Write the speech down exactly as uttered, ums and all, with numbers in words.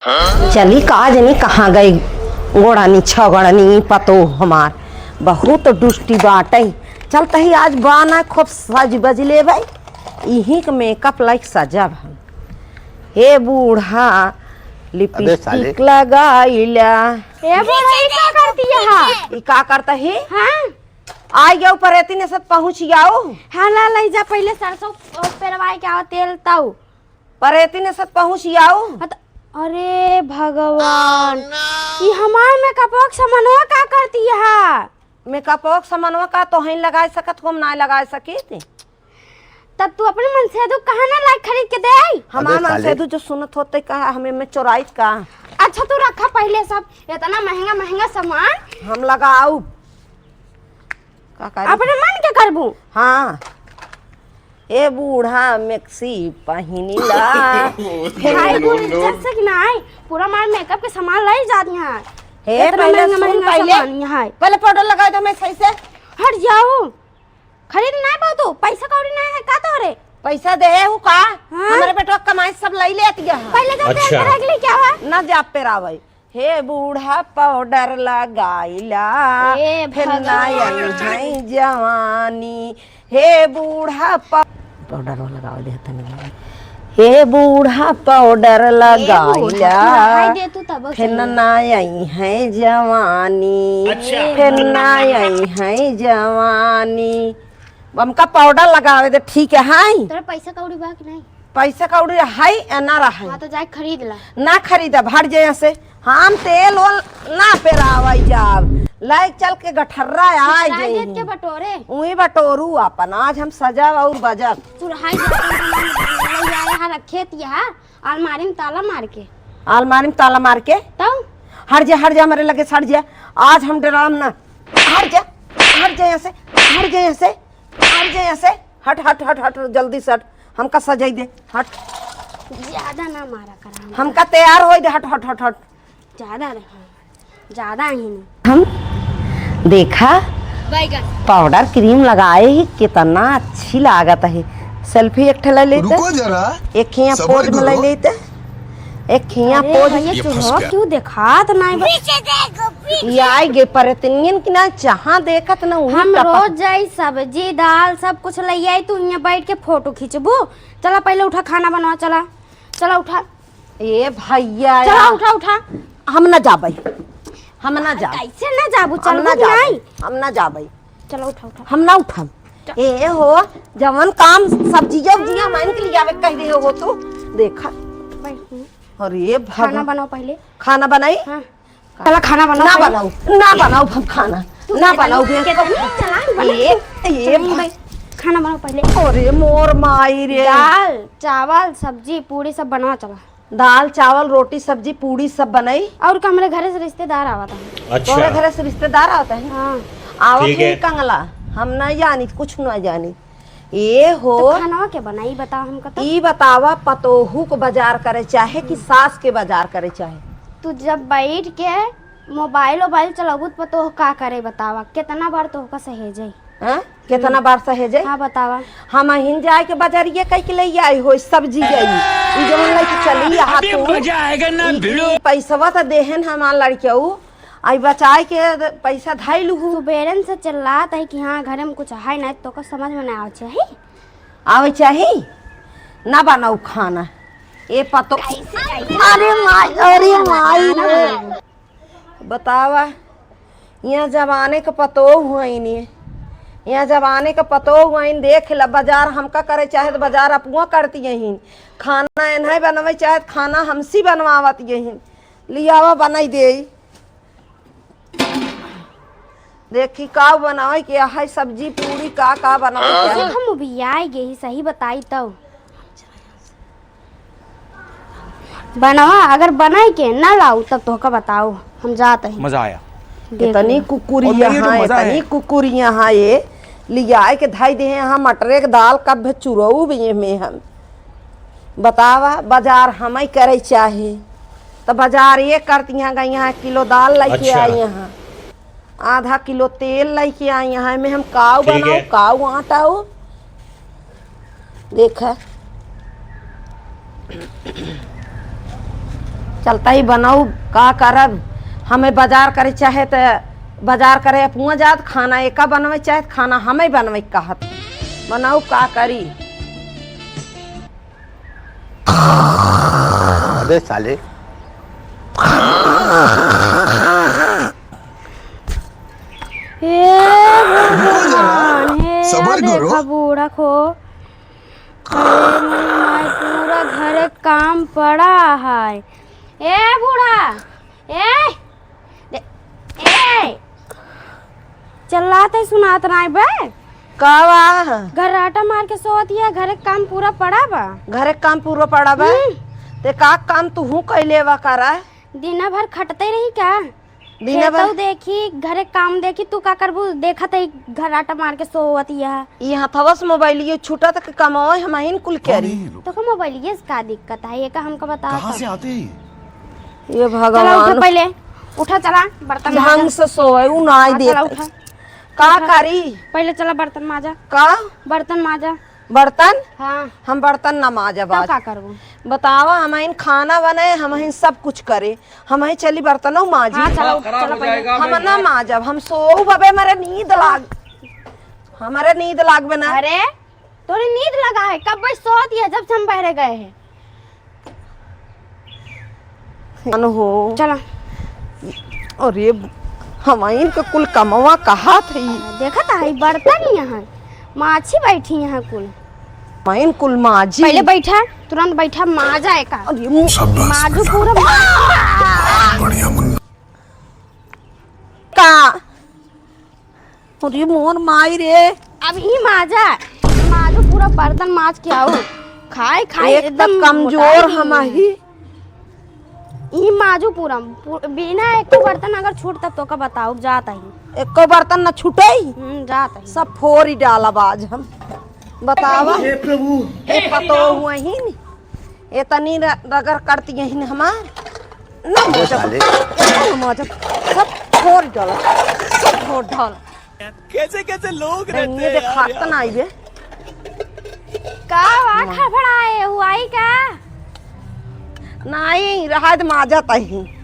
चली का जनी कहाँ गई गोड़नी छगड़नी पतो हमार, बहुत दुष्टी बाटे। चलत ही आज बाना खूब सज बज लेबै, इही के मेकअप लाइक सजब हम। हे बूढ़ा, अबे साले। लिपस्टिक लगाइला। ए बूढ़ा, ई का करती है? ई का करता ही? हाँ? आ गया ऊपर एतने से पहुँच जाओ। हाँ, ला, ले जा पहले सरसों, ओ, पेरवाई के आओ तेल ताऊ। पर एतने से पहुँच जाओ। हाँ, त-, अरे भगवान, ई हमार मेकअपवा के सामानवा का करती है? मेकअपवा के सामानवा का तोहई लगाए सकत, हम ना लगाए सकित। तब तू अपने मनसेधु कहाँ ना लाइक खरीद के दे आई? हमार अबे साले। मनसेधु जो सुनत होते का हमें में चोराइत का? अच्छा तू रखा पहले सब, इतना महंगा महंगा सामान। हम लगाऊ। का करी? अपने मन के करबू। हाँ। ए बूढ़ा मैक्सी पहिनी ला। फिर भाई, तू इज्जत से कि ना आई? पूरा मार मेकअप के सामान लाई जात यहाँ। हे, इतना पहले महंगा सुन, महंगा पहले, सामान यहाँ है। पहले पाउडर लगा दो, मैं सही से। हट जाओ। खरीद ना पाओ तू, पैसा कौड़ी ना है का तोहरे? पैसा दे हूँ का? हाँ? हमारे बेटवा कमाई सब लाई लेती है। पहले तो अच्छा। पेट भरा के लेके आवा। ना जा पेरावे। हे बूढ़ा पाउडर लगाइला, ए फिर ना भगवान। आई है जवानी। हे बूढ़ा पा-, पाउडर लगावे दे तनी। हे बूढ़ा पाउडर ए बूढ़ा, लगाइला, तू नहाई दे तू तब फिर सही। ना आई है जवानी। अच्छा। फिर ना आई है जवानी। हमका पाउडर लगावे दे, ठीक है, हाँ? तोरा पैसा कौड़ी बा कि नहीं? पैसा कौड़ी है या ना रहे? हाँ, तो जाए खरीद ला। ना खरीदब, हट जाए यहाँ से। हम तेल ओल ना पेरावे जाब। लाइक चल के गठर्रा आ सुराई जाए। देत के बटोरे। उही बटोरू अपन, आज हम सजब और बजब। सुराई देत के बटोरे, यहाँ रखे तिया, अलमारी में ताला मार के। अलमारी में ताला मार के? तब? हट जा, हट जा, हमारे लगे से हट जा। आज हम डराम ना। हट जा, हट जा यहाँ से, हट जा यहाँ से। हट जा यहाँ से, हट, हट, हट, हट, जल्दी से हट, हमका सजाई दे, हट। ज्यादा ना मारा करा हमका। हमका तैयार होई दे, हट, हट, हट, हट। ज्यादा देखा, ज्यादा ही नहीं। हम देखा, बैगन। पाउडर क्रीम लगाए ही, कितना अच्छी लागत है। सेल्फी एक ठे ले लेते। रुको जरा, एक हियाँ सबर पोज में ले करो। लेते। एक हियाँ अरे पोज। भैया, ये चूल्हा फंस गया। क्यों देखात नाई बा? पीछे देखो, पीछे। ये आई गे परतनियन की ना, जहाँ देखत ना, वहीं हम टपक। रोज जाई, सब्जी, दाल, सब कुछ ले आई, तू यहाँ बैठ के फोटो खींचबू। चला, पहले उठा, खाना बनवा, चला, चला, उठा। ए भैया, चला, या। उठा, उठा। हम ना जाबे, हम ना जाबे। कैसे ना जाबू? हम चलबू ना कि जाबे, नहीं? हम ना जाबे। चलो, उठा, उठा। हम ना उठम। चल। ए हो, जवन काम सब्जिया उब्जिया मान के लियावे कह रहे हो तू, देखा। बैठ। अरे खाना भगवान। बनाओ पहले। खाना बनाई? हाँ। चला, खाना बनाओ ना पहले। बनाओ, ना बनाओ हम खाना, तू ना इतना बनाओ। के तो चला, बना। ए, ए, चला, भाई। खाना बनाओ पहले। अरे मोर माई रे। दाल, चावल, सब्जी, पूरी सब बनवा चला। दाल, चावल, रोटी, सब्जी, पूड़ी सब बनई। और का, हमरे घरे से रिश्तेदार आवत हैं। अच्छा। तोहरे घरे से रिश्तेदार आवत हैं? हाँ। आवत ठीक है। है कंगला, हम ना जानी, कुछ ना जानी। ए हो। तो खानवा के बनाई, बताओ हमका तो। ई बतावा, पतोहू को बाजार करे चाहे कि सास के बाजार करे चाहे? तू जब बैठ के मोबाइल ओबाइल चलाबू त पतोह का करे बतावा? केतना बार तोहका सहेजे? हाँ? केतना हम्म। बार सहेजे? हाँ, बतावा। हमहिन जाए के बजरिया कह के ले आई हो सब्जी गई। ई जवन लेके चली यहाँ अबे तू। मजा आएगा ना ई, भिड़ो। ई पैसवा त देहन हमार लड़कियऊ। आई बचाए के द-, पैसा धाई लुहू। सुबेरन से चिल्लात है कि हाँ, घरे में कुछ है ना, तोका समझ में ना आवे चाही। आवे चाही? ना बनाऊ खाना। ए पतो। कैसे, कैसे? अरे माई, अरे माई रे। बतावा, यहाँ जमाने के पतोह हुआइन, यहाँ जमाने के पतोह हुआइन, देख ला, बाजार हमका करे चाहे त बाजार अपुआ करती यहीं, खाना एन्हें बनवे चाहे त खाना हमसी बनवावत यहीं, लियावा बनाई दे। देखी का बनावे के है, सब्जी पूरी का का बनावे के है। हम उबियाए गई, सही बताई तो। बनवा, अगर बनाई के ना लाऊ, तब तोहका बताऊ, हम जात हई। मजा आया। देख इतनी लो। कुकुरिया और मेरे लिए तो हाँ, मजा इतनी है। कुकुरिया हाँ, ये लियाए के धाई दे हैं, हाँ, मटरे के दाल, कब चुरऊ भी ये में हम। बतावा, बाजार हम ही करे चाहे, तो बाजार ये करती हैं, गई यहाँ किलो दाल लेके अच्छा। आई यहाँ। आधा किलो तेल लेके आई यहाँ, में हम काऊ ठीक बनाऊ, है। काऊ आटा हो। देखा, चलता ही बनाऊ, का करब? हमें बाजार करे चाहे त बाजार करे अपुआ जात, खाना एका बनवे चाहे त खाना हमें बनवे कहत। बनाऊ का करी? अबे साले। हे भगवान, हे सबर करो। देखा बूढ़ा को। अरे माई, पूरा घरे काम पड़ा है। ए बूढ़ा, ए, दे-, ए, चिल्लात है, सुनात नाई बे। का बा? घर्राटा मार के सोवत हिया, घरे काम पूरा पड़ा बा। घरे काम पूरा पड़ा बा? हम्म। ते का काम तुहू कइले बा करा? दिना भर खटते रही का? दिना भर खेतऊ देखी, घरे काम देखी, तू का करबू? देखत है घर्राटा मार के सोवत हिया। ई हथवा से मोबाइलियो छूटत कि कमावे हमहिन कुल करी। तोके मोबाइलिये से का दिक्कत है? एका हमका बतावा कहाँ से आते हैं? ये चला उठा भगवान। पहिले, उठा चला, बर्तन ढंग माजा। से सोए, उ नाई हाँ, चला देत। उठा। का उठा। करी? पहिले चला बर्तन माजा। का? बर्तन माजा। बर्तन? हाँ। हम बर्तन ना माजब तब आज। का करबू? बतावा, हमहिन खाना बनाए, हमहिन सब कुछ करे, हमहिन चली बर्तनौ माजी। हाँ, चला, चला पहिले। हम ना माजब, हम सोऊ बबे, हमरे नींद लाग, हमरे नींद लागबे ना। अरे, तोरे नींद लगा है, कब से सोवत हिया, जब से हम बहरे गए हैं। अन हो। चला। अरे, हमइन के कुल कमवा कहा थी? देखत है, बर्तन ही यहाँ, माछी बैठी यहाँ कुल। हमइन कुल माजी। पहिले बैठा, तुरंत बैठा, माजा एका। अरे, मु- शाबाश माजू बेटा। पूरा मा- बढ़िया मुन्ना। का? अरे मोर माई रे। अब ई माजा, माजू पूरा बर्तन माज के आओ। खाए, खाए, एक एकदम तो कमजोर मोटाई गई हम है। ही। ई माजू पूरा, पू-, बिना एको बर्तन अगर छूटता तो का बताओ, जात ही। एको बर्तन न छूटे? हम्म, जात ही। सब फोरी डालब आज हम। बतावा। हे प्रभु। ए पतो हुआ ही नहीं। एतनी र-, रगड़ करती यही न हमार। ना अबे माजब, साले। ना माजब। सब फोर डाला, सब फोर डाला। कैसे कैसे लोग रहते हैं यार। देखात ना आइबे। का वा खड़बड़ाए हुआई का? नहीं, रहा दे माजत ही।